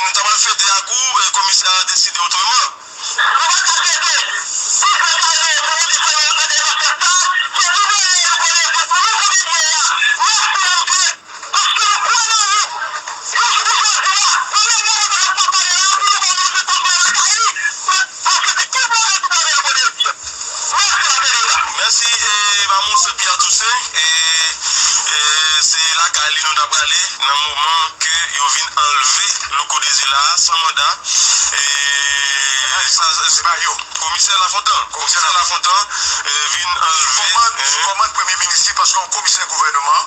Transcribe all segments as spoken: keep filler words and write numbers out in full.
Nou ta pral fete ak ou, e komisè a deside otreman. Nou pa ka fete. Si se sa yo, pou nou di fè nou fete nan fèt sa, se tou bagay nou konnen, se pou nou konnen byen la. Mèsi anpil. Paske nou kwè nan ou. Yon jou pou jodi a, premye moun nou t ap pale la, pou nou ba nou se kontinye lakay li. Paske se tout bagay ki pale l kote l ye. Mèsi, Mamoun, se Pierre Toussaint. E, e, se lakay li nou t ap prale nan moman ke yo vin anlve Louko Désir la a san manda. E, sa, se pa yo. Komisè Lafontan. Komisè Lafontan, e, vin anlve. Sou kòmand, sou kòmand premye minis li, paske yon komisè gouvènman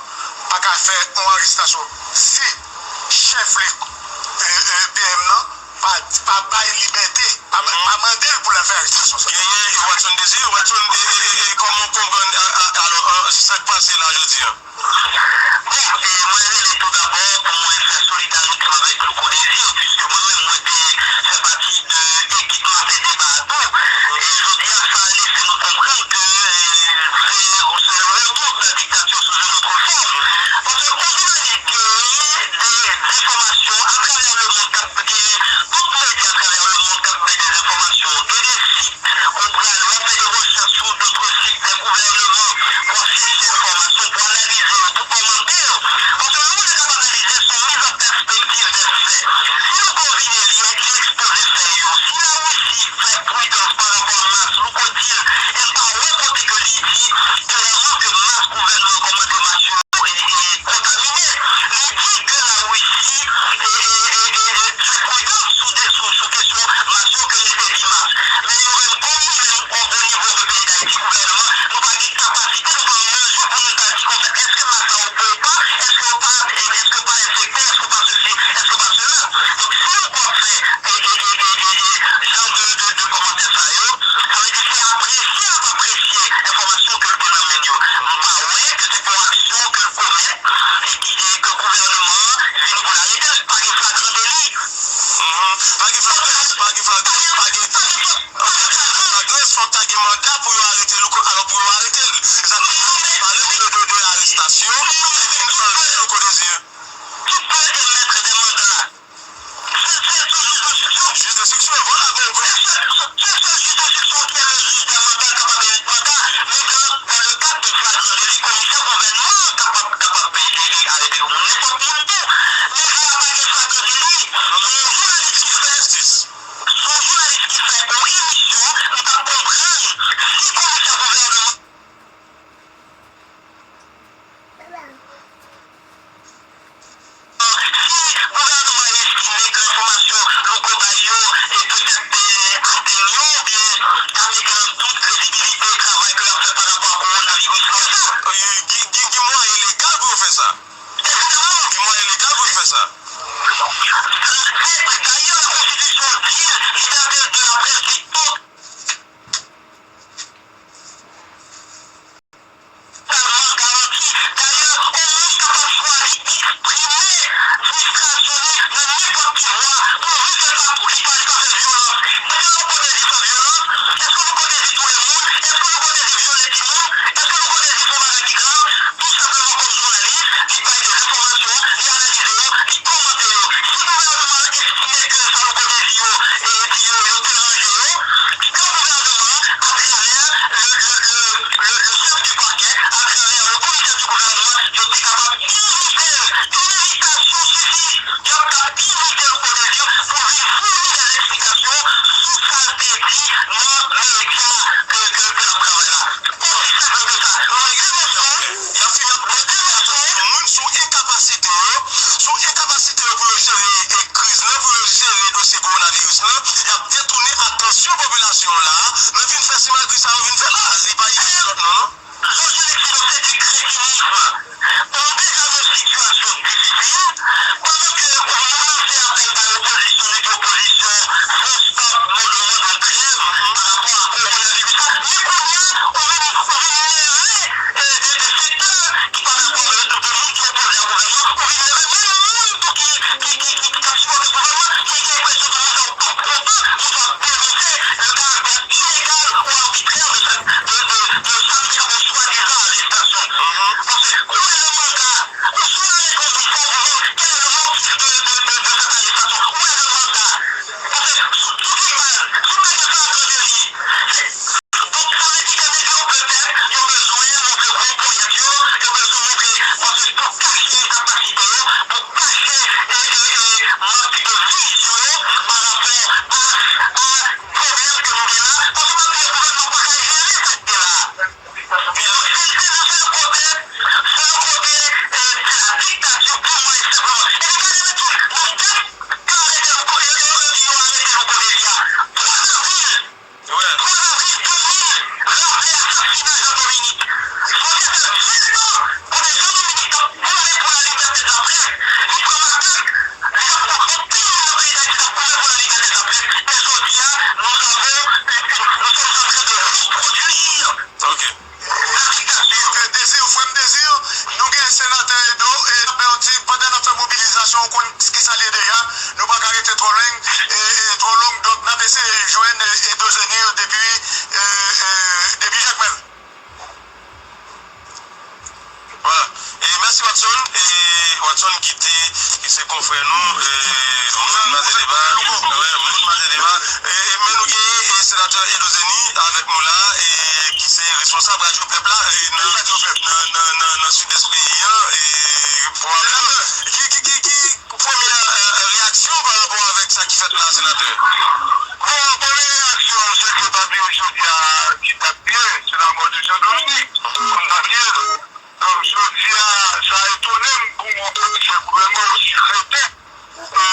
pa ka fè yon arestasyon si chèf li, e, e, P M nan, pa, pa bay libète, pa, pa mande l pou l al fè arestasyon sa. Genyen, e, Watson Désir, Watson, e, e, e, e, kòman w konprann, a, a, alò, a, sa k pase la jodi a? Bon, e, mwen rele tou dabò pou mwen fè solidarizm avèk Louko Désir, piske mwen menm, mwen te fè pati de ekip Mafè Deba a tou. E jodi a, sa lese nou konprann ke, e, se, se le retour de la dictature sous une autre forme. Paske yon jounalis genyen de, de enfòmasyon atravè lemonn k ap gen, tout medya atravè lemonn k ap bay de enfòmasyon, gen de sit ou pral, w ap fè de rechèch sou dòt sit de gouvènman pou w ap chèche enfòmasyon, pou w analize yo, pou w kòmante yo. Paske lè w di w ap analize, se yon miz an pèspektiv de fè. Si Louko vini, li, li ekspoze fè yo. Si Larisi fè pridans pa rapò a mas, Louko di l, e m pa wè kote ke li di klèman ke mas gouvènman an kòmande mas yo e, e kontamine. Li di ke Larisi, e, e, e, e, e, fè pridans sou de, sou, sou kesyon mas yo ke li te di mas. Men yo menm, kòm nou menm, o, o nivo de peyi Dayiti, gouvènman, nou pa gen kapasite, nou pa an mezi pou nou ta di konsa, èske mas sa yo bon ou pa, èske yo pa, èske yo pa enfekte, èske yo pa sesi, èske yo pa sela. Donk, si Louko ap fè, e, e, e, e, e, e, jan de, de, de kòmantè sa yo, sa vle di se apresye l ap apresye enfòmasyon ke l gen nan men l yo. M pa wè ke se pou aksyon ke l komèt, e ki, e ke gouvènman an vini pou l arete l. Pa gen flagran deli. Mhm. Pa gen flagran, pa gen flagran, pa gen, pa gen flagran, fòk ta gen manda pou yo arete Louko, alò pou yo arete l. Se sa nou pale de, de, de arestasyon, men vin anlve Louko Désir. Qui peut émettre des mandats? Se, se, se jij enstriksyon. Jij enstriksyon, vwala, bon, bon. Se sèl, se sèl jij enstriksyon ki e le jij dè manda kapab emet manda, men dans, dans le cadre de flagrant délit, komisè gouvènman an kapab, kapab, e, e, e, arete yon moun, nenpòt moun tou. Men jou a pa gen flagrant délit, se yon jounalis ki fè, se yon jounalis ki fè yon emisyon, li pa konprann si komisè gouvènman Si gouvènman an estime ke enfòmasyon Louko bay yo e petèt, e, atenn yo oubyen ta mete an dout kredibilite travay ke l ap fè pa rapò a kowonaviris lan sa. Gen, gen, gen mwayen legal pou yo fè sa. Evidaman. Gen mwayen legal pou yo fè sa. Dayè, lakonstitisyon di l, libète de laprès di tout totalman garanti. Dayè, yon moun kapab chwazi eksprime fristrasyon li nan nenpòt ki vwa, pouvi ke l pa, li pa, li pa fè vyolans. Èske Louko Désir fè vyolans? Èske Louko Désir touye moun? Èske Louko Désir vyole timoun? Èske Louko Désir fè yon bagay ki grav? Tou senpleman kòm jounalis, li bay de enfòmasyon, li analize yo, li kòmante yo. Si gouvènman an estime ke sa Louko Désir yo, e, di yo, yo deranje yo, ke gouvènman an, atravè le, le, le, le, le chèf du parquet, atravè le commissaire du gouvernement, yo te kapab envite l. Envitasyon sifi. Yo t ap envite Louko Désir pou vin founi dè leksplikasyon sou sa l te di nan medya ke, ke, ke l ap travay la. Osi senp ke sa. Nou denonse w. Y ap fini ap, nou denonse w. Moun sou enkapasite yo, sou enkapasite yo pou yo jere, e, kriz lan, pou yo jere dosye kowonaviris lan, y ap detounen atansyon popilasyon an la, nan vin fè simagri sa yo vin fè la. Li pa ide lòt non, non. Sosyo-leksikal, se di kretinism. Nou deja nan sitiyasyon difisil, pandan ke ou lanse apèl bay opozisyon, nèg opozisyon, fè yon stop, nou demande yon trèv pa rapò a kowonaviris la. Men kounye a, ou vin, ou vin nere, e, de, de sektè ki pa dakò, de, de moun ki opoze a gouvènman, ou vin nere menm moun tou ki, ki, ki, ki, ki t ap sipòte gouvènman, ki gen enpresyon ke moun sa yo p ap kontan, moun sa yo ap denonse le karaktè ilegal ou arbitrè de sa, de, de, de sa ki t ap yon swadizan arestasyon. Paske gouvènman an ka Plenn, e, e, twò long, donk n ap eseye jwenn, e, Edo Zeni yo depi, e, e, depi Jakmèl. Vwala. E mèsi Watson. E Watson ki te, ki se konfrè nou, e, moun Mazedeba, wi, moun Mazedeba. E, e, men nou gen, e, senatè Edo Zeni avèk nou la, e, ki se responsab Radyo Pèp la, e, nan, nan, nan, nan, nan sidès peyi an, e, pwobableman, ki, ki, ki, ki, Premye, e, e, reyaksyon pa rapò avèk sa ki fèt la, senatè? Bon, premye reyaksyon m, se ke pa byen jodi a, ki dat byen, se lanmò de Jean Dominique, kòm pa byen. Donk, jodi a, sa etone m pou yon komisè gouvènman osi kreten, e,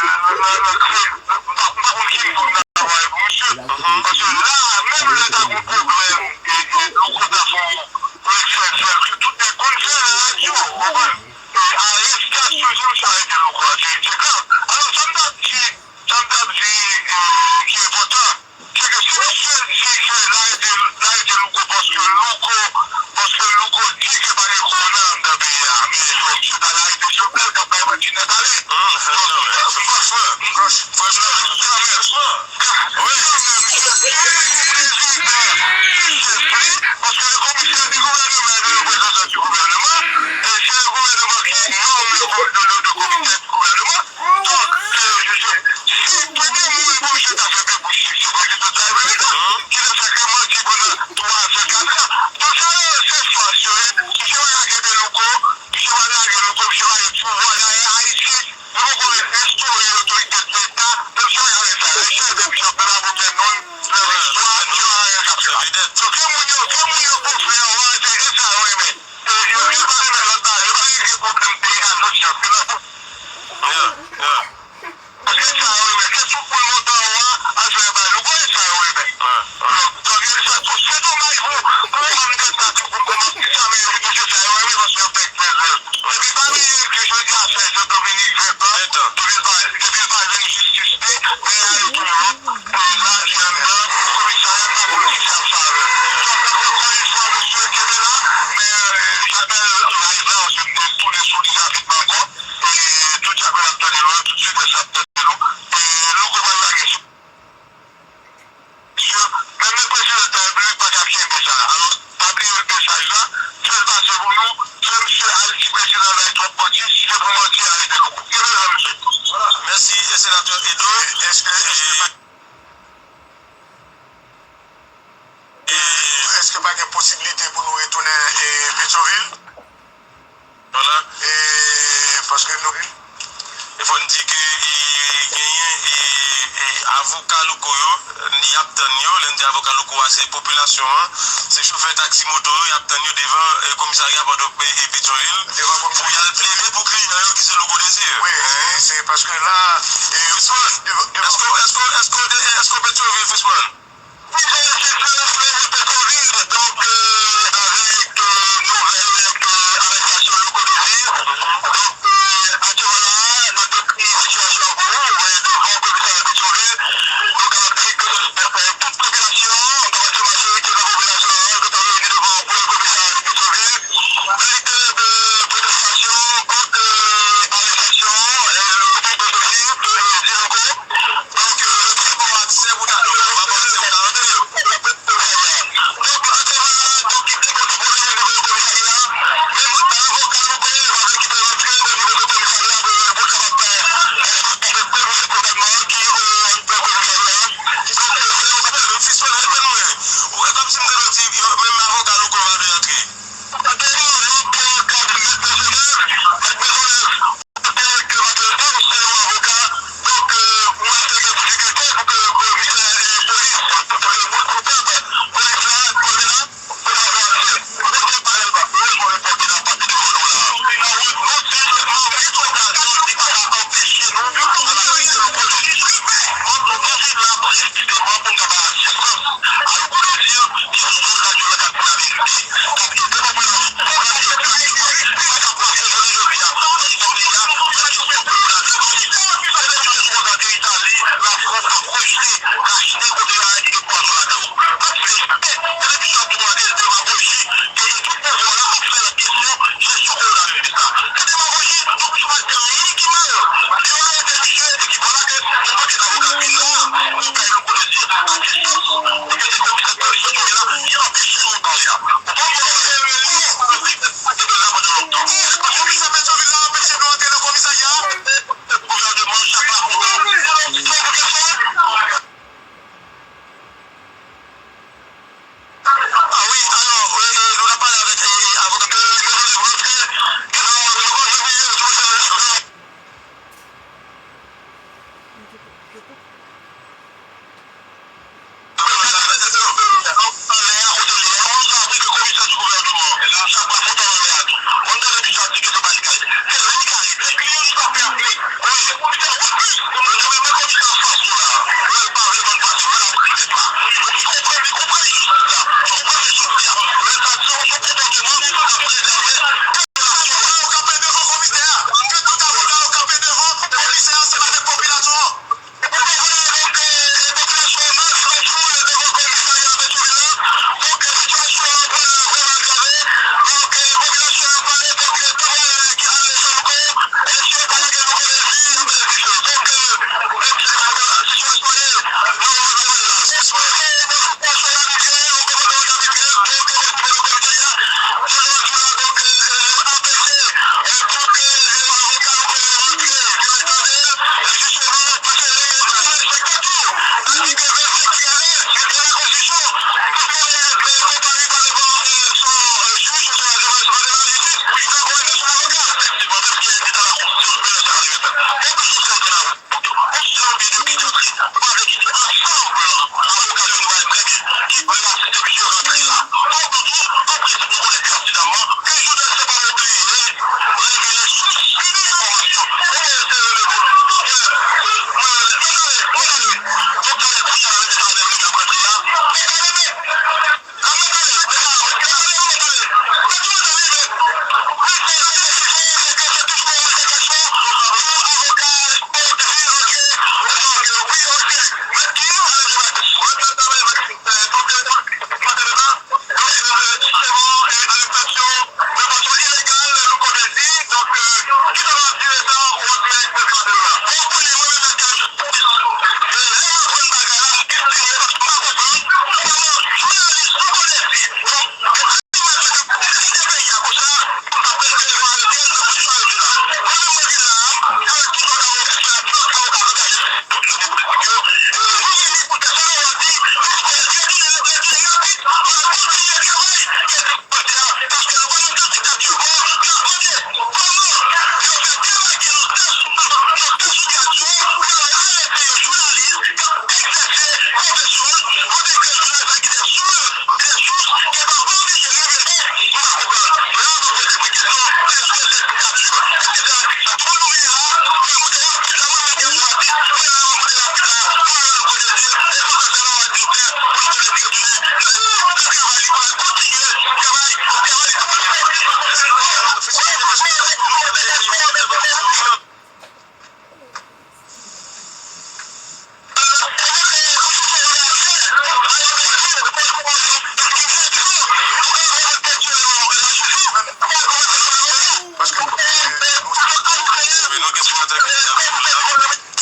nan, nan, nan kre-, m pa, m pa konn ki mo m ta anplwaye pou misye. Paske la, menm lè ta gon pwoblèm, e, e, Louko ta fè yon, yon eksè, fè, ke tout nèg konn fè nan radyo, w konprann? E arestasyon, jan sa rete Louko a, se, se grav. Alò, sa m t ap di, sa m t ap di, e, ki enpòtan, se ke si misye di ke l arete, l arete Louko paske Louko, paske Louko di ke pa gen kowona anndan peyi a, men fò misye t al arete Jovenel k ap bay manti nèt ale. Donk, m pa, m pa, Franchman, kanmenm. Wi. Kanmenm, misye, si prezidan, si chèf li, paske le komisè di gouvènman e le reprezantan di gouvènman, e se le gouvènman ki nonm le ko-, le, le, le komisè di gouvènman. Donk, e, je, je, si premye moun pou misye ta fè debouche, se prezidan de la Repiblik la, ki te fè ke manti pandan twa zan, kat zan. Donk, sa yo, se fas yo ye. Misye pa ka kenbe Louko, misye pa lage Louko, misye pa lage pouvwa. Dayè, Ayiti, nou poko restore otorite de Leta, menm si yo ka fè sa, Richard Bishop, Bernard Bourguignon, nan listwa, yo pa gen sa. Donk, ke moun yo, ke moun yo pou fè anvan, se, se sa yo renmen. E yo, yo pa renmen lòt bagay, yo pa renmen pwoblèm peyi a, lòt jan, se nan pou. Paske sa yo renmen, ke tout moun monte anwo a, al fè yon bagay. Nou konnen sa yo renmen. Donk, donk, e sa tou, se domaj pou, pou fanm de sa tou, pou, pou m ap di sa, men se sa yo renmen, paske y ap fè Depi pa bliye ke jodi a fè Jean Dominique ven tan, depi l pa, depi l pa jwenn jistis li, men a yo tou yo, e la li anndan komisarya, m pa konn ki sa y ap fè avè l. Donk, ankò yon fwa, mesye, kenbe la, men, e, Jakmèl live la, paske m te tounen sou li rapidman ankò, e tout Jakmèl ap tande nou an, tout Sidès ap tande nou, e Louko pral lage sou Mesye, menm le prezidan de la Repiblik pa ka kenbe sa. Alò, pa bliye mesaj la, fè l pase pou nou, fè misye al di prezidan bay twòp manti, si se pou manti, arete Louko. Kenbe la, mesye. Mèsi, e senatè Edo. Èske, e, e, èske pa gen posiblite pou nou retounen, e, Petyonvil? Vwala. E, paske nou. E fò n di ke, e, genyen, e, e, avoka Louko yo, y ap tann yo. Lè n di avoka Louko a, se popilasyon an, se chofè taksi moto yo, y ap tann yo devan, e, komisarya Pòtoprens, e, Petyonvil, pou y al plede pou kliyan yo ki se Louko Désir. Wi, se, se paske la, e, Frisman, devan, devan èske, èske, èske, èske Petyonvil, Frisman? Wi, se, se, se, se, se Petyonvil, donk, e, avèk, e, nouvèl, e, arestasyon Louko Désir. Donk, e, aktyèlman la, n ap dekri sitiyasyon an pou ou, e, devan komisarya Petyonvil. Nou ka di ke, e, tout popilasyon an, an pati majorite nan popilasyon an, yo ta reyini devan komisarya Petyonvil. Verite de pwotestasyon kont, e, arestasyon, e, Louko Désir, e, di Louko. Donk, e, yo te bon aksè pou ta, nou pa panse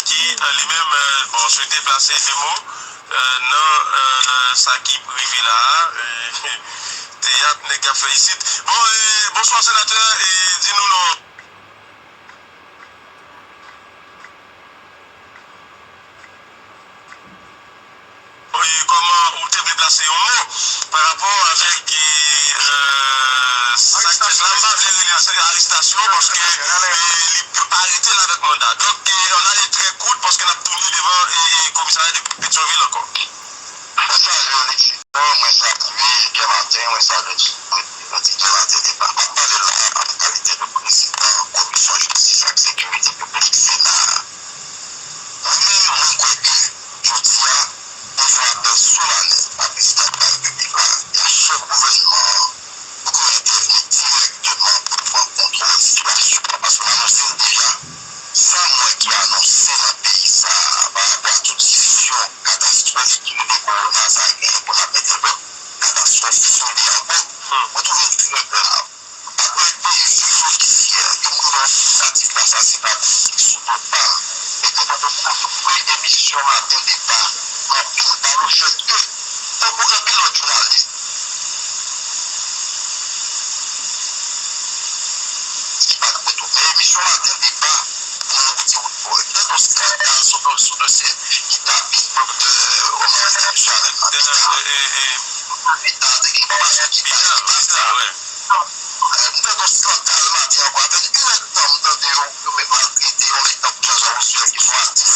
Ki, euh, li menm, euh, bon, swete plase de mo, euh, nan, euh, sa ki rive la a, euh, teyat nèg ap fè isit. Bon, euh, bonswa senatè, e di nou non. E kòman ou te vle plase yon mo pa rapò avèk, e, sa k fèt la? M pa vle rele l arestasyon paske, e, li pa rete la avèk manda. Donk, e, on ale trè kout paske n ap tounen devan, e, e, komisarya de Petyonvil ankò. Mwen salye w, Lexi. Mwen salye Kèmaten, mwen salye tout oditè Latè Deba. M ap pale la an kalite de prezidan Komisyon Jistis ak Sekirite Piblik Sena a. Mwen menm, mwen kwè ke jodi a, mwen fè apèl solanèl a Prezidan de la Repiblik la e a chèf gouvènman an pou ke yo entèvni dirèkteman pou yo pran kontwòl sitiyasyon an, paske m anonse l deja, sa m wè ki anonse nan peyi sa a pa rapò a tout jesyon katastwòf ki rele kowona sa a genyen pou n ap mete lòd, katastwòf sou li ankò. Mwen twouve l trè grav. Apre de jou jidisyè, yo mouri nan yon tantativ asasina sou do pa m. E te mande m pou m fè emisyon Maten Deba anpil pa le fèt ke tankou anpil lòt jounalis ki pa t retounen emisyon Maten Deba nan Woodford. M tande yon skandal sou do-, sou dosye kidnapin doktè Omer Jean-Michel Arel nan pita. Pita, te gen yon pita, pita sa. M tande yon skandal maten ankò. Apèn inèdtan, m tande yo, yo met maltrete yon nèg tankou Jean Jean Bossuet ki se yon atis.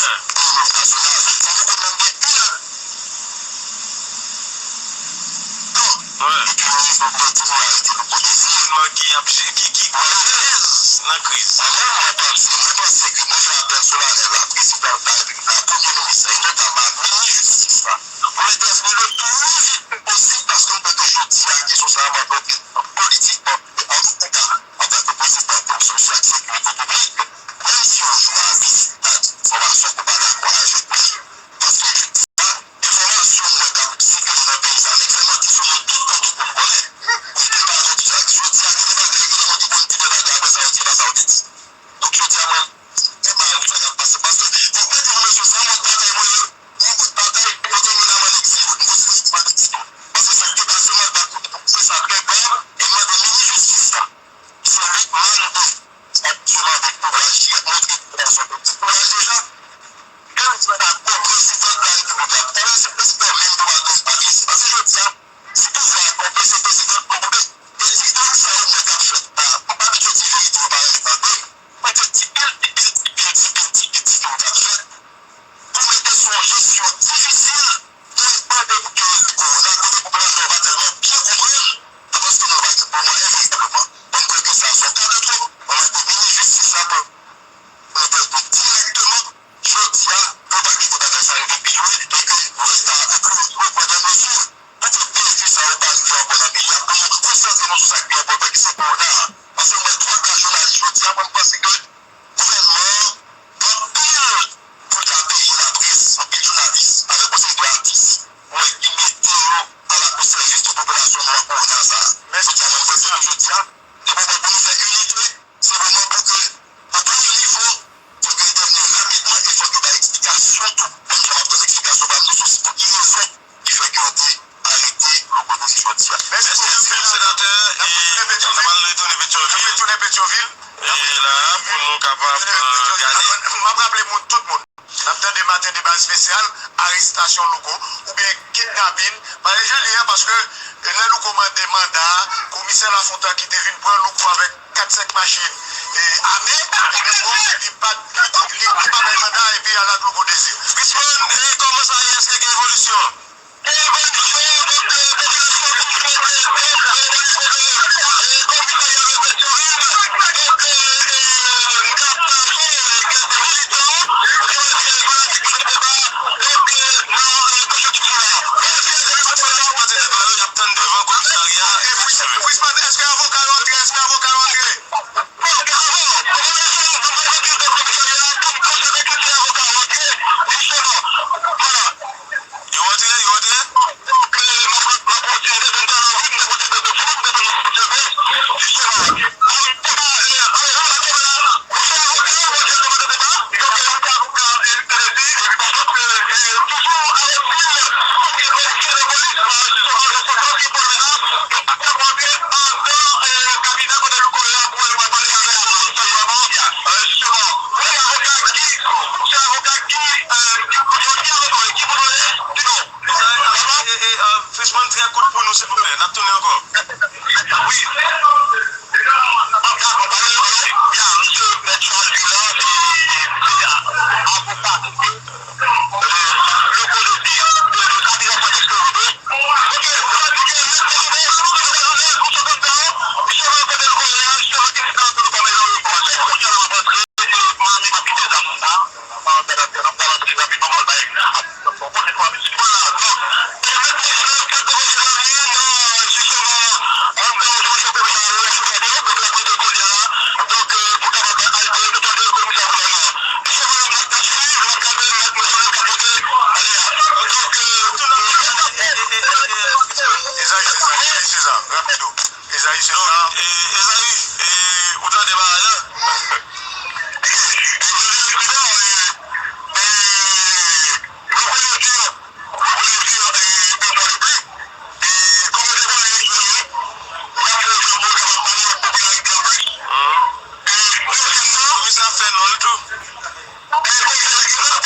Doktè Timoun arete Louko Dezi. Gouvènman ki ap je-, ki, ki alèz nan kriz. Mwen menm, mwen panse, mwen panse ke mwen fè apèl solanèl a prezidan de la Repiblik la, premye minis la, e notaman a minis jistis la, pou entèvni le pli vit posib, paske m kwè ke jodi a, kesyon sa a mande yon tretman politik, antouka, antanke prezidan Komisyon Jistis ak Sekirite Piblik, menm si yon jounalis ta di enfòmasyon ke w pa dakò avèk li, paske jodi a, enfòmasyon mwen k ap sikile nan peyi sa, nèg fè manti sou moun tout tan, tout moun konnen. Pou yo pa di sa, jodi a, gen de bagay, gen de moun ki konn di de bagay, apre sa, yo di, e pa sa yo te di. Donk, jodi a, mwen, se pa sa k ap pase. Paske, fòk mwen di nou, mesye, se yon mòd batay mwen ye. Yon mòd batay, kote nou nan mande egzil, nou kontinye mande egzil. Paske sa k te pase, mwen, se sa trè grav, e mwen, de minis jistis la. Se li k mande, sa ki mande kouraj, li ap montre popilasyon ke li gen kouraj deja. Lè l di dakò, prezidan de la Repiblik la, talè se prezidan menm pou pa gen pa gen isi. Paske jodi a, si pouvwa a tonbe, se prezidan k tonbe. E ti gang sa yo mwen k ap fèt la, m pa abitye di verite, yo pa renmen tande. Mwen te di pil, di pil, di pil, di pil, di pil, di pil k ap fèt. Pou mete sou yon jesyon difisil, pou l tande pou ke kowona, kote popilasyon an pa tèlman byen konprann, se paske nou pa gen bon mwayen veritableman. Bon, m kwè ke sa se yon ka de twòp, mwen mande minis jistis la pou entèvni dirèkteman, jodi a, pou pa kite bagay sa rive pi lwen, e ke leta a pran de mezi pou ke pwodui sa yo pa rive ankò nan peyi a, pou nou konsantre nou sou sa k pi enpòtan ki se kowona a. Paske m wè twa ka jounalis jodi a, mwen m panse ke gouvènman an pran anpil pou l ta peye laprès, anpil jounalis, avèk yon seri de atis, mwen ki mete yo a la, o sèvis de popilasyon nou an kowona sa a. Jodi a, mwen m panse ke jodi a, se moman pou nou fè inite, se moman pou ke o pi wo nivo, fòk yo entèvni rapidman e fòk yo bay eksplikasyon tou. Menm jan m ap tann eksplikasyon pa m tou sou pou ki rezon ki fè ke yo te arete Louko Dezi jodi a. Mèsi anpil, senatè. E n ap retounen Petyonvil. N ap retounen Petyonvil. E la, pou nou kapab, euh, gade. Alò, m ap raple moun, tout moun. N ap tande maten deba espesyal, arestasyon Louko, oubyen kidnapin. Pale jan li ye a, paske lè Louko mande manda, komisè Lafontan ki te vin pran Louko avèk kat senk machin, e, ame, ebyen bon, li pa, li, li, li pa bay manda, epi ala Louko Dezi. Richmond, e, kòman sa ye? Èske gen evolisyon? Richmond, èske avoka yo antre? Èske avoka yo antre? Yo antre, yo antre. Richmond, trè kout pou nou, silvouplè. N ap tounen ankò. Wi. Avoka, Ezayi, Ezayi, Ezayi, Ezayi, Ezayi, ou tande bagay la? Komisè ap fè non l tou. Komisè ap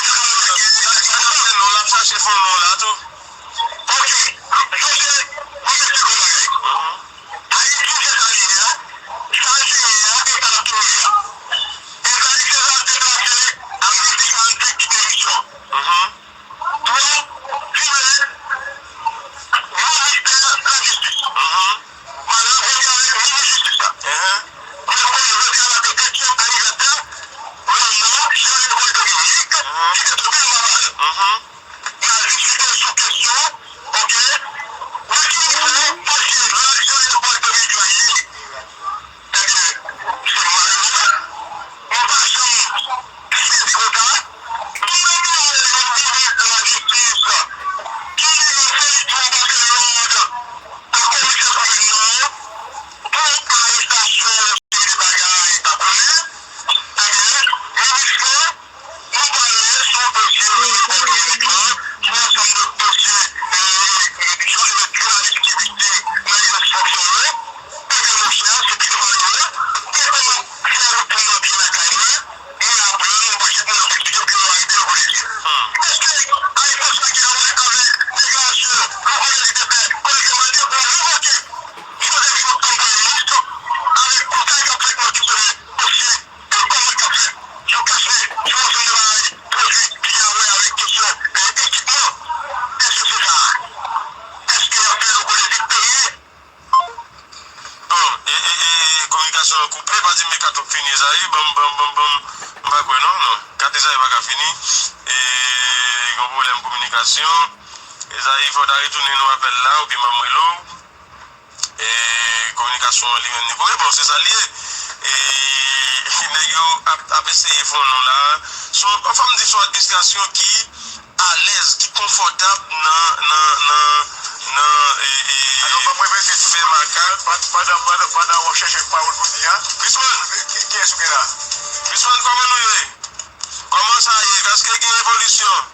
fè non l, ap chache fon non la tou. Mhm. Mhm. Yon pwoblèm kominikasyon. Ezayi, fò w ta retounen nou apèl la, oubyen m ap rele w. E kominikasyon an li menm li koupe, bon, se sa l ye. E nèg yo ap, ap eseye fè yon non la. Se yon, anfen, m di, se yon administrasyon ki alèz, ki konfòtab nan, nan, nan, nan, e, e, alò, m ap repete tou fè makak. Pandan, pandan, pandan w ap chèche pawòl pou di a. Chrisman! Ki, kiyès ou gen la? Chrisman, kòman nou ye? Kòman sa ye? Èske gen evolisyon?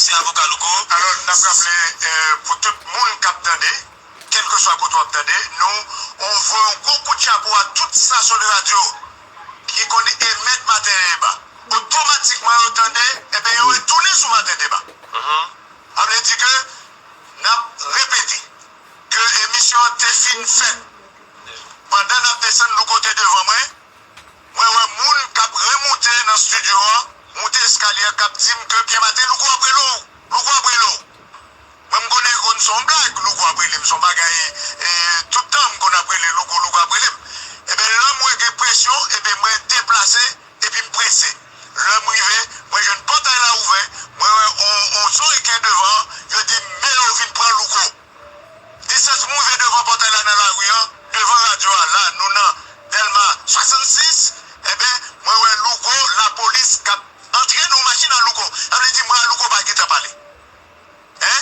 Se avoka Louko. Alò, n ap raple, eh, pou tout moun k ap tande, kèlkeswa kote w ap tande nou, on voye yon gwo kout chapo a tout stasyon de radyo ki konn emèt Maten Deba. Otomatikman, yo tande, ebyen, yo retounen sou Maten Deba. Sa vle di ke n ap repete ke emisyon an te fin fèt. Pandan n ap desann Louko te devan mwen, mwen wè moun k ap remoute nan estidyo a, moute eskalye a, k ap di m ke Pierre Martin, Louko ap rele w, Louko ap rele w. Mwen, m konnen konn se yon blag, Louko ap rele m, se yon bagay, e, tout tan m konn ap rele Louko, Louko ap rele m. Ebyen, lè m wè gen presyon, ebyen, mwen deplase, epi m prese. Lè m rive, mwen jwenn pòtay la ouvè, mwen wè on, on zo reken devan, yo di m, men yo vin pran Louko. Distans m rive devan pòtay la nan lari an, devan radyo a la, nou nan Dèlma swasannsis, ebyen, mwen wè Louko, lapolis k ap antre nan machin an Louko. Sa vle di, mwen a Louko pa gentan pale. Hein?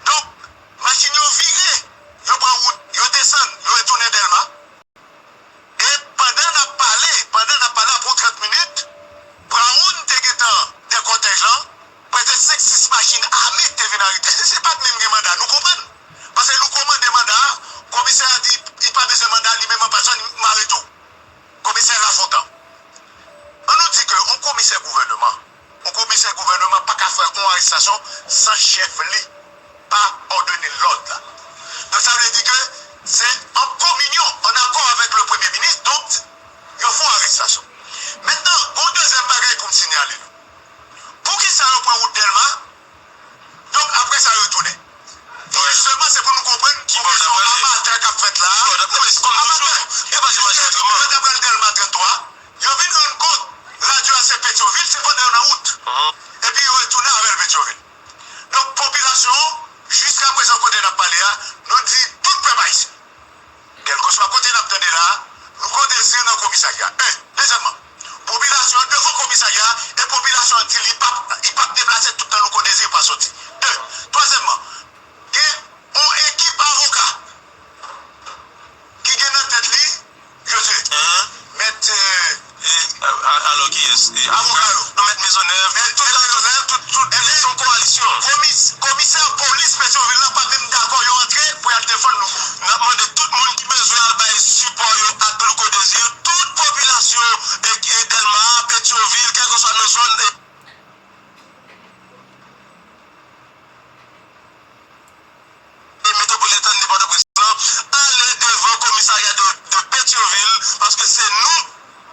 Donk, machin yo vire, yo pran wout, yo desann, yo retounen Dèlma. E pandan n ap pale, pandan n ap pale, apre trant minit, Brown te gentan nan kòtèj lan, prèske senk sis machin ame te vin arete. Se, se pa t menm gen manda, nou konprann. Paske Louko mande manda a, komisè a di, li pa bezwen manda, li menm an pèsòn, m arete w. Komisè Lafontan. An nou di ke yon komisè gouvèneman, yon komisè gouvèneman pa ka fè yon arestasyon san chèf li pa òdone lòd la. Donk, sa vle di ke se an kominyon, an akò avèk le premye minis, donk, yo fè yon arestasyon. Mentnan, gon dezyèm bagay pou m sinyale nou. Poukisa yo pran wout Dèlma? Donk, apre sa, yo tounen. Jisteman, se pou nou konprann ki bò n ap prale. Amatè k ap fèt la. Ki bò n ap prale? Se kòm toujou. Amatè. E pa se machin yo t ap pral Dèlma trant twa. Yo vin rann kont, radyo a se Petyonvil, se pandan yo nan wout. Epi yo retounen avè l Petyonvil. Donk, popilasyon, jiskaprezan, kote n ap pale a, nou di tout pèp ayisyen, kèlkeswa kote n ap tande la, Louko Désir nan komisarya. En. Dezyèmman, popilasyon an devan komisarya, e popilasyon an di li p ap, li p ap deplase toutan Louko Désir pa soti. De. Twazyèmman, gen yon ekip avoka ki gen nan tèt li José. Mèt, eh, E, a, a, alò, kiyès? E, avoka yo. Non, Mèt Mezonèv, Mèt Mezonèv, tout, tout, se yon koalisyon. Komis-, komisè polis Petyonvil la pa menm dakò yo antre pou y al defann Louko. N ap mande tout moun ki bezwen al bay sipò yo ak Louko Désir, tout popilasyon, e, e, Dèlma, Petyonvil, kèlkeswa nan zòn, e, e metwopolitèn de Pòtoprens lan, ale devan komisarya de, de Petyonvil, paske se nou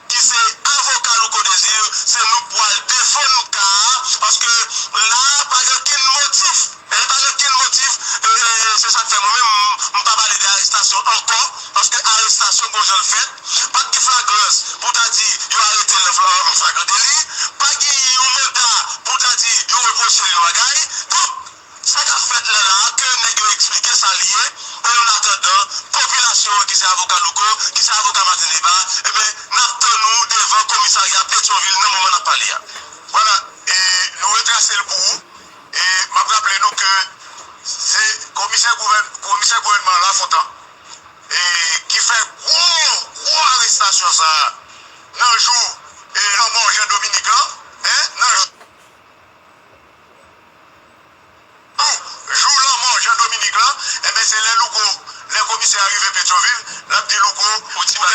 ki se avoka Louko Désir, se nou k pral defann ka a, paske la a pa gen okenn motif, e pa gen okenn motif, e, e, se sa k fè mwen menm, m, m pa pale de arestasyon ankò, paske arestasyon gon jan l fèt, pa t gen flagrans pou ta di yo arete l an fla-, an flagran deli, pa gen yon manda pou ta di yo repwoche l yon bagay, donk, Sa k ap fèt la la a, ke nèg yo eksplike sa l ye, e an atandan, popilasyon an ki se avoka Louko, ki se avoka Martin Deba, ebyen, n ap tann ou devan komisarya Petyonvil nan moman n ap pale a. Vwala, e nou retrase l pou ou, e m ap raple nou ke se komisè gouvèn-, komisè gouvènman an Lafontan, e ki fè gwo, gwo arestasyon sa a nan jou, e lanmò Jean Dominique lan, en, nan jou Jou lanmò Jean Dominique lan, enben, se lè Louko, lè komisè a rive Petyonvil, l ap di Louko, ou di pa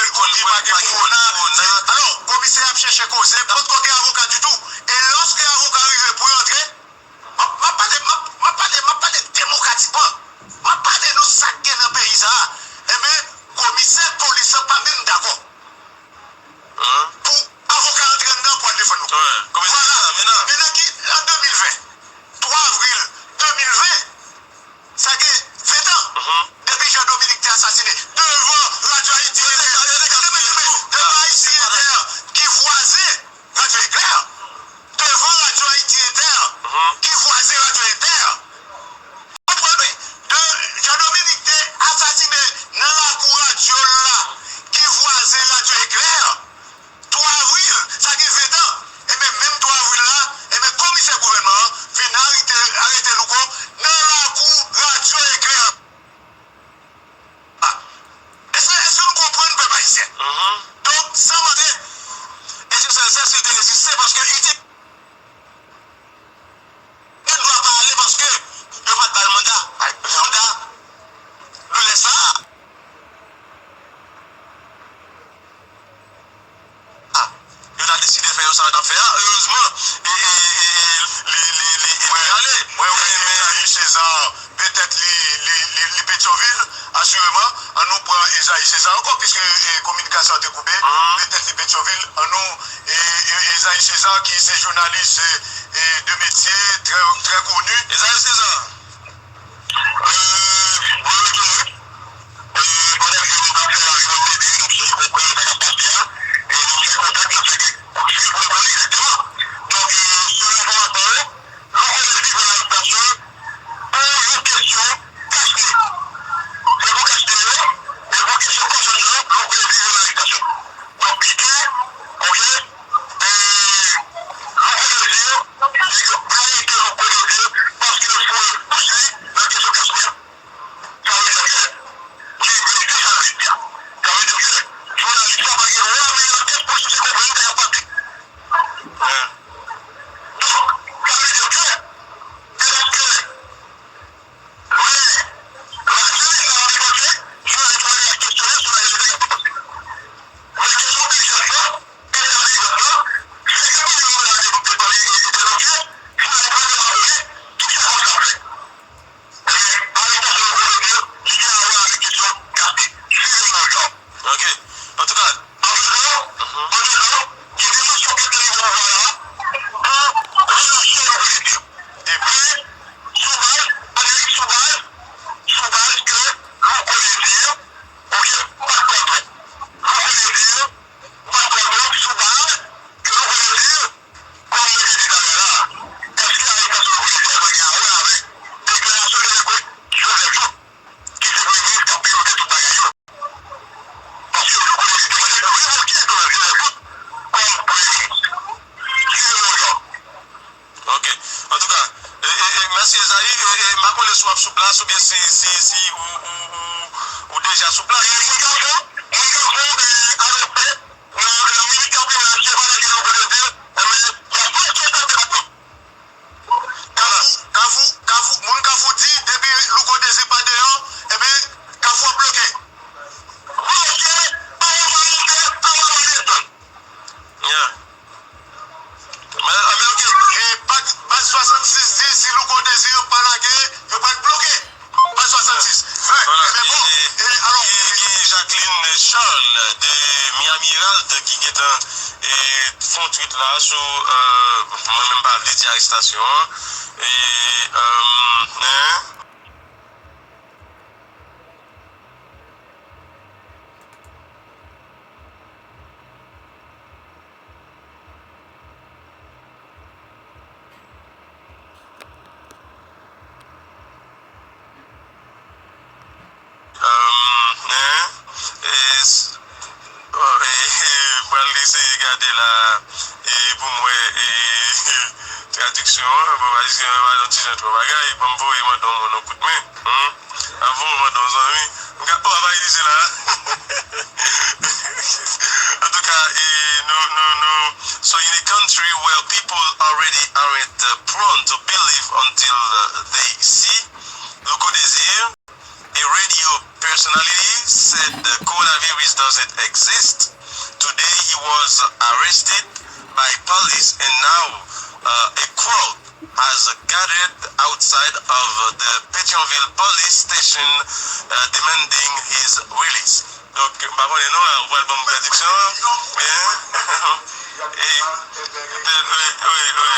gen kowona. Alò, komisè ap chèche koze, potko gen avoka ditou. E lòske avoka rive pou yo antre, m ap, m ap pale, m ap, m ap pale, m ap pale demokratikman. M ap pale nou sa k gen nan peyi sa a. Enben, komisè polis lan pa menm dakò pou avoka antre anndan pou al defann nou. Vwala. Mentnan ki, an de mil ven, twa avril de mil ven, sa gen ven tan depi Jean Dominique te asasinen devan Radyo Ayiti Entè. Devan Ayiti Entè ki vwazen Radyo Eklè. Devan Radyo Ayiti Entè ki vwazen Radyo Entè. Konprann wi. De, Jean Dominique te asasinen nan lakou radyo l la ki vwazen Radyo Eklè. Twa avril, sa gen ven tan. Enben, menm twa avril la, enben, komisè gouvènman an vin arete, arete Louko nan lakou Radyo Eklè. Èske, èske nou konprann, pèp ayisyen? Donk, san mande, e se sèl, sèl si l te reziste, paske li te gen dwa sa yo t ap fè a. Erezman, e, e, e, e, li, li, li, li ale. Mwen, mwen, men, men, César, petèt li, li, li, li Petyonvil, asireman. An nou pran Esaïe César ankò, piske, e, kominikasyon an te koupe. Petèt li Petyonvil. An nou, e, e, Esaïe César, ki se jounalis, e, e, de metye, trè, trè koni. Esaïe César. E, mwen retounen. E, pandan ke nou t ap fè la remonte de nou, nou konprann sa k ap pase a. E, nou fè kontak, nou fè kèk kout fil pou nou konnen egzakteman. Donk, e, selon enfòmasyon yo, Louko Désir pran arestasyon pou yon kesyon kach nèt. Se pou kach nèt yo, e pou kesyon kòmsyon yo, Louko Désir pran arestasyon. Donk, pito, oke, e, Louko Désir, nèg yo arete Louko Désir paske l foure bouch li nan kesyon kach nèt. Sa vle di ke, li blese, sa vle di a. Sa vle di ke, jounalis la pa gen dwa mete tèt pou l sou se konprann sa k ap pase. Donk, sa vle di ke, dèske lè radyo Leta an debake, jounalis la al kesyone, jounalis Leta ap depanse. Men kesyon mobilizasyon, entèlijans lan, se ke moun yo la de, de, de, de, de, de, jounalis la demann ki sa kòmsyon ap fè. Ebyen, arestasyon Louko Désir, li gen a wè avèk kesyon kach nèt. Swiv nou, Jean. Ok. Antouka, antouka, antouka, gen de mansyonte ke li gen pouvwa la pou relache Louko Désir. Epi, sou baz, Amerik sou baz, sou baz ke Louko Désir, ok, pa t kònprann. Louko Désir, pa t kònprann sou baz ke Louko Désir, kòm mwen te di talè la, èske arestasyon Louko Désir pa gen a wè avèk deklarasyon de Joseph Jouthe, ki se premye minis k ap pilote tout bagay yo? Paske Louko Désir te mande pou revoke Joseph Jouthe kòm premye minis. Swiv nou, Jean. Ok. Antouka, e, e, e, mèsi Esaïe. E, e, m pa konnen si w ap sou plas oubyen si, si, si ou, ou, ou, ou deja sou plas. E, moun Kafou, moun Kafou, e, anonse nan, nan minit k ap vini la, si se pa lage Louko Désir, enben, y ap bloke tout depatman. Kafou, Kafou, Kafou, moun Kafou di, depi Louko Désir pa deyò, enben, Kafou ap bloke. Bloke, pa yon pa monte, pa yon pa desann. Yeah. Men, men, ok. E, baz, baz swasannsis di, si Louko Désir pa lage, yo pral bloke. Baz swasannsis. Vle. Voilà. Ebyen, bon. E, e, alò, e, gen Jacqueline Charles de Miami Herald ki gentan, e, fè yon tweet la sou, euh, mwen menm pa vle di arestasyon an. E, euh, hein? Euh, hein? E, s-, oh, e, e, m pral eseye gade la, e, pou m wè, e, tradiksyon an. Bon, pa jis gen yon ti jan twò bagay, ban m voye mande yon moun yon kout men. Hmm? Avan mwen mande yon zanmi. M ka, oh, apa li se la. Antouka, e, nou, nou, nou, so in a country where people already aren't, uh, prone to believe until, uh, they see, Louko Désir, a radio personality, said the coronavirus doesn't exist. Today he was arrested by police and now, uh, a crowd has gathered outside of the Petyonville police station, uh, demanding his release. Donk, m pa konnen non, la, ou pral ban m tradiksyon an, men, e, wi, wi, wi,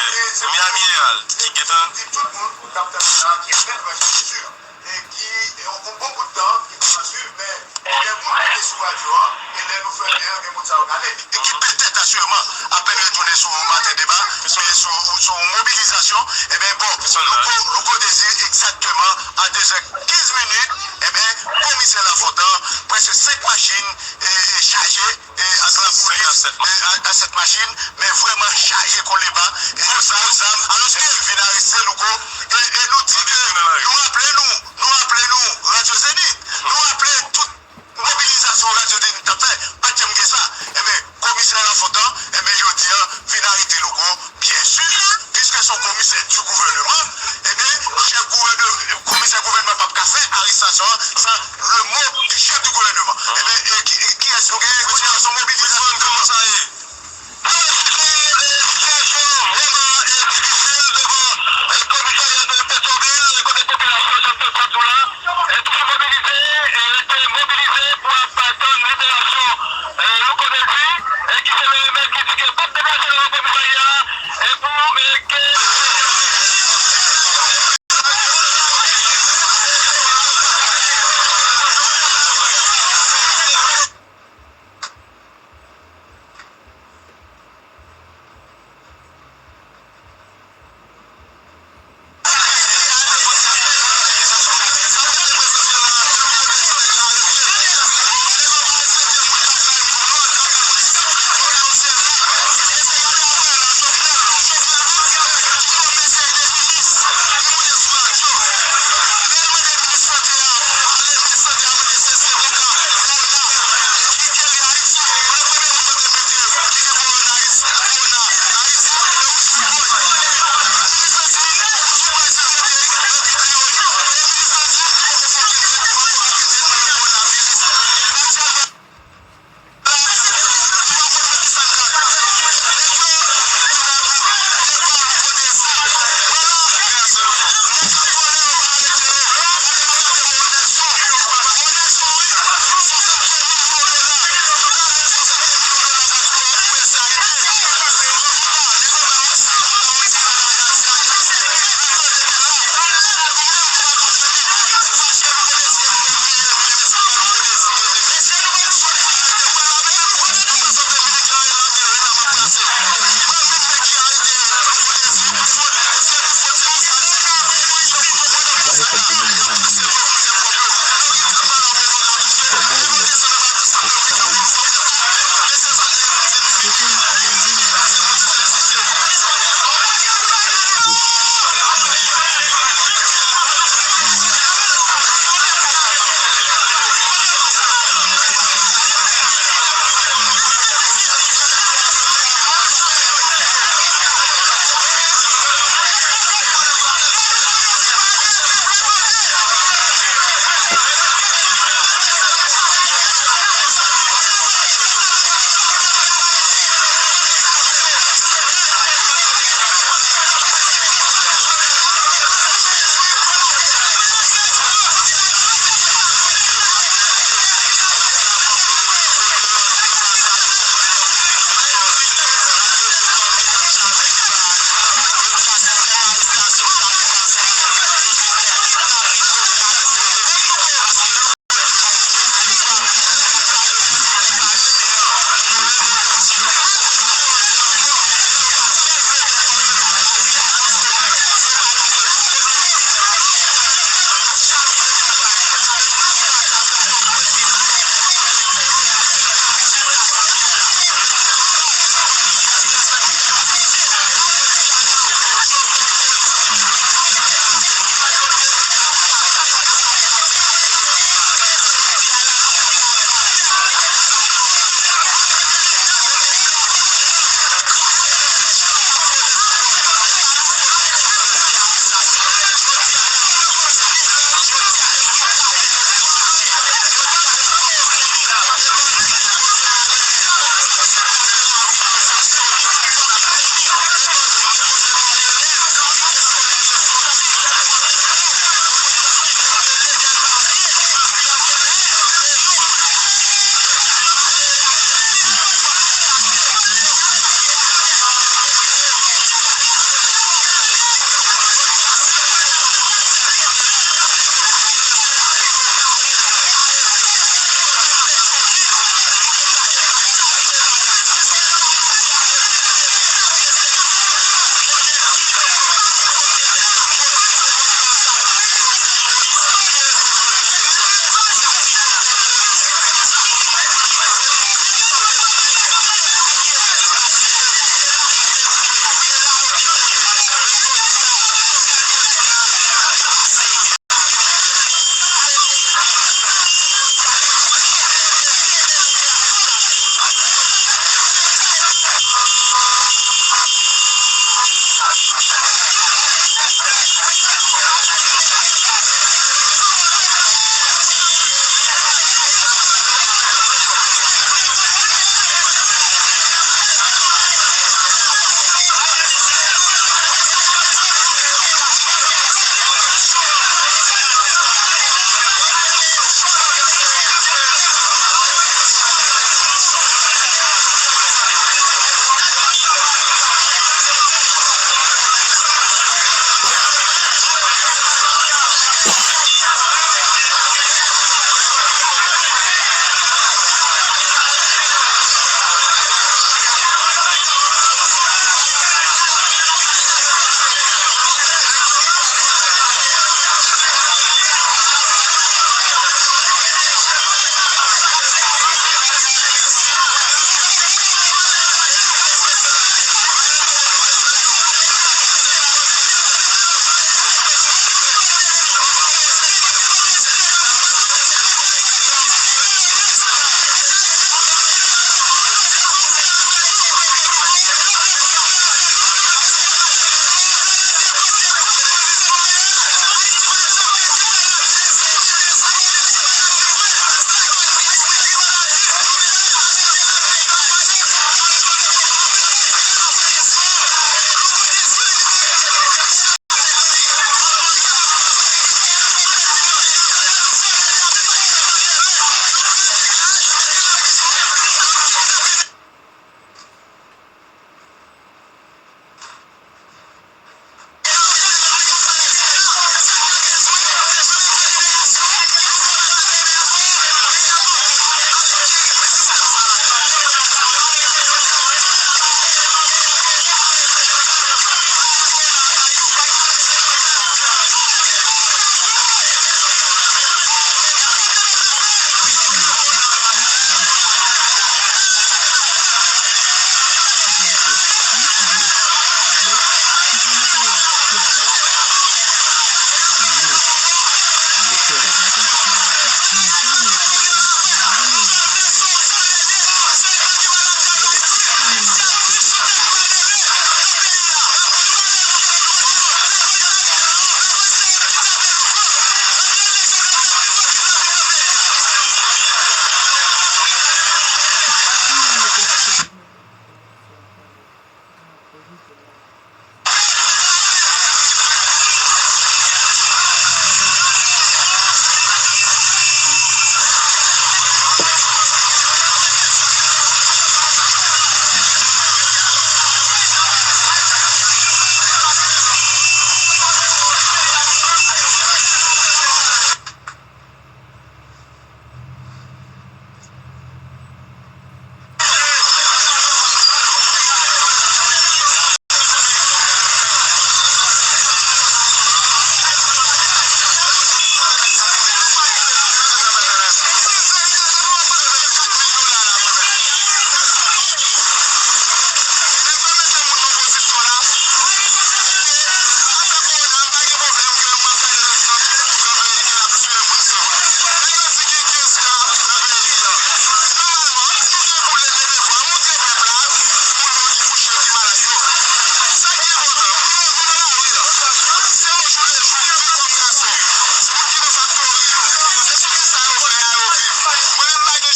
Miami Herald, ki gentan. E ki, e, yon, yon bon bout tan, ki te ka swiv, men gen moun ki te sou radyo a, e lè nou fèmen an, gen moun sa yo k ale. E ki petèt, asireman, apèn retounen sou Maten Deba, men sou, sou mobilizasyon, ebyen, bon, Louko, Louko Désir, egzakteman, a de zè kenz minit, ebyen, komisè Lafontan, prèske senk machin, e, e, chaje, e, ak lapolis, e, a, a sèt machin, men vrèman chaje kon leba, e, de zam, alòske vin arete Louko, e, e nou di ke, nou raple nou, nou raple nou, Radyo Zenith, nou raple tout mobilizasyon Radyo Zenith t ap fè, pa t janm gen sa. Enben, komisè Lafontan, enben, jodi a, vin arete Louko, byen si, piske se yon komisè di gouvèneman, enben, chèf gouvène-, komisè gouvèneman p ap ka fè arestasyon an san le mot du chef du gouvernement. Enben, e ki, e kiyès nou genyen? Kounya se yon mobilizasyon. Kòman sa ye? Alò, si se, e,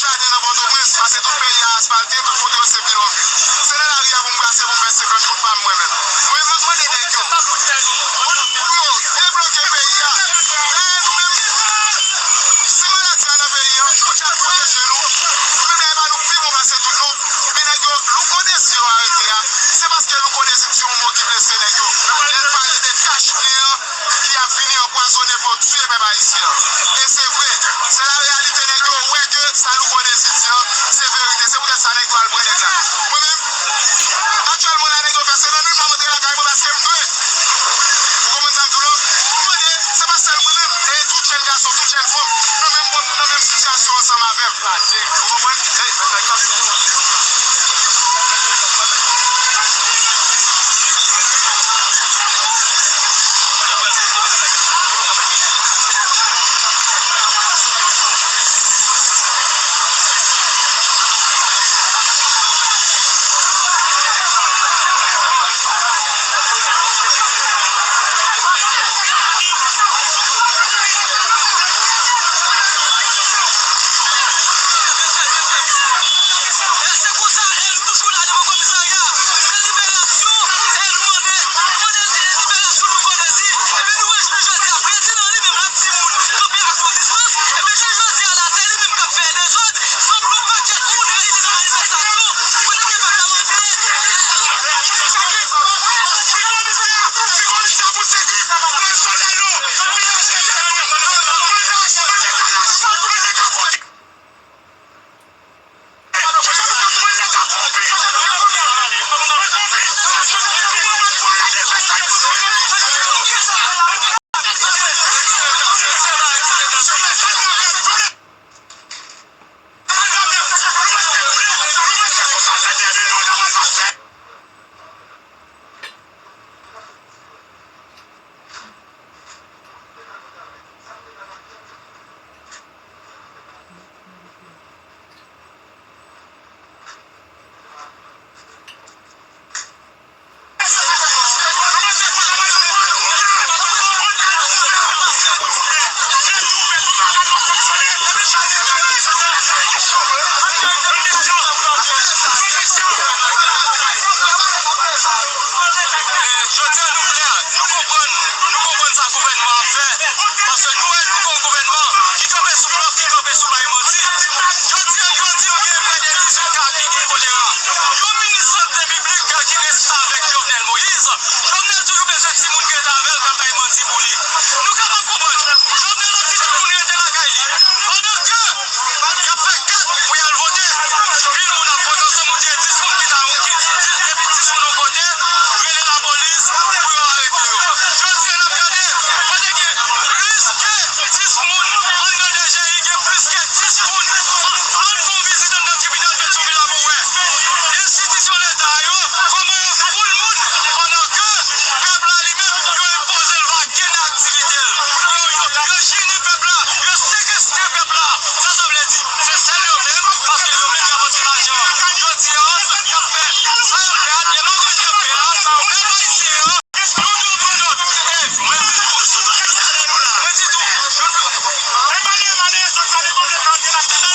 Jaden nan Pòtoprens, pase tout peyi a asfalte, tout kote yo se pilon. Se nan lari a pou m brase pou m fè senkant goud pa m mwen menm. Mwen menm m ap mande nèg yo pou, pou yo debloke peyi a. Dayè nou menm, si maladi a nan peyi a, Bondye ap pwoteje nou. Nou menm la e pa nou k pi bon pase tout non. Men nèg yo, Louko Dezi yo arete a, se paske Louko Dezi di yon mo ki blese nèg yo. Lè l pale de kach nen an, ki ap vini anpwazonnen pou yo tiye pèp ayisyen an. E se vre, se la reyalite nèg yo wè ke sa Louko Dezi di an, se verite. Se poutèt sa nèg yo al pran nèg la. Mwen menm, aktyèlman la nèg yo fè se nan nwi m ap antre lakay mwen paske m dwe. Ou konprann sa m di w lan? M mande, se pa sèl mwen menm, e tout jèn gason, tout jèn fanm, nan menm, nan menm sitiyasyon ansanm avè m. Ou konprann? E se konsa, e nou toujou la devan komisarya. Se liberasyon, e nou mande, nou mande liberasyon Louko Dezi. Epi nou wè jounen jodi a, prezidan li menm l ap di moun kanpe ak yon distans. Epi jounen jodi a la, se li menm k ap fè dezòd. Sanble yon pakèt moun rive nan manifestasyon. Kote ke pèp la mande. Jodi a nou klè, nou konprann, nou konprann sa gouvènman ap fè. Paske nou wè nou gen yon gouvènman ki kanpe sou blòf, ki kanpe sou bay manti. Jodi a, yo di yo gen prè de dizuit ka ki gen kolera. Yon minis sante piblik ki restavèk Jovenel Moïse. Jovenel toujou bezwen timoun ki rete avè l k ap bay manti pou li. Nou kapab konprann. Jovenel ap di tout moun rete lakay li. Pandan ke y ap fè kat pou y al vote. Pil moun ap vote ansanm, ou di dis moun ki ta, ki, ki, depi dis moun yon kote, rele lapolis pou yo arete yo. Jodi a n ap gade, kote gen plis ke dis moun anndan D G I, gen plis ke dis moun. Ann fè yon vizit anndan tribinal Petyonvil la pou w wè. Enstitisyon Leta yo, kòman yo foul moun pandan ke pèp la li menm, yo enpoze l pa gen aktivite l. Yo, yo, yo jeni pèp la, yo sekestre pèp la. Sa sa vle di? Se sèl yo menm, paske yo menm y ap anti lajan. Jodi a, y ap fè sa y ap fè a, demagoji y ap fè a, pèp ayisyen an, nou dwe pran nòt. Ey, mwen di tou, mwen di tou, nou dwe,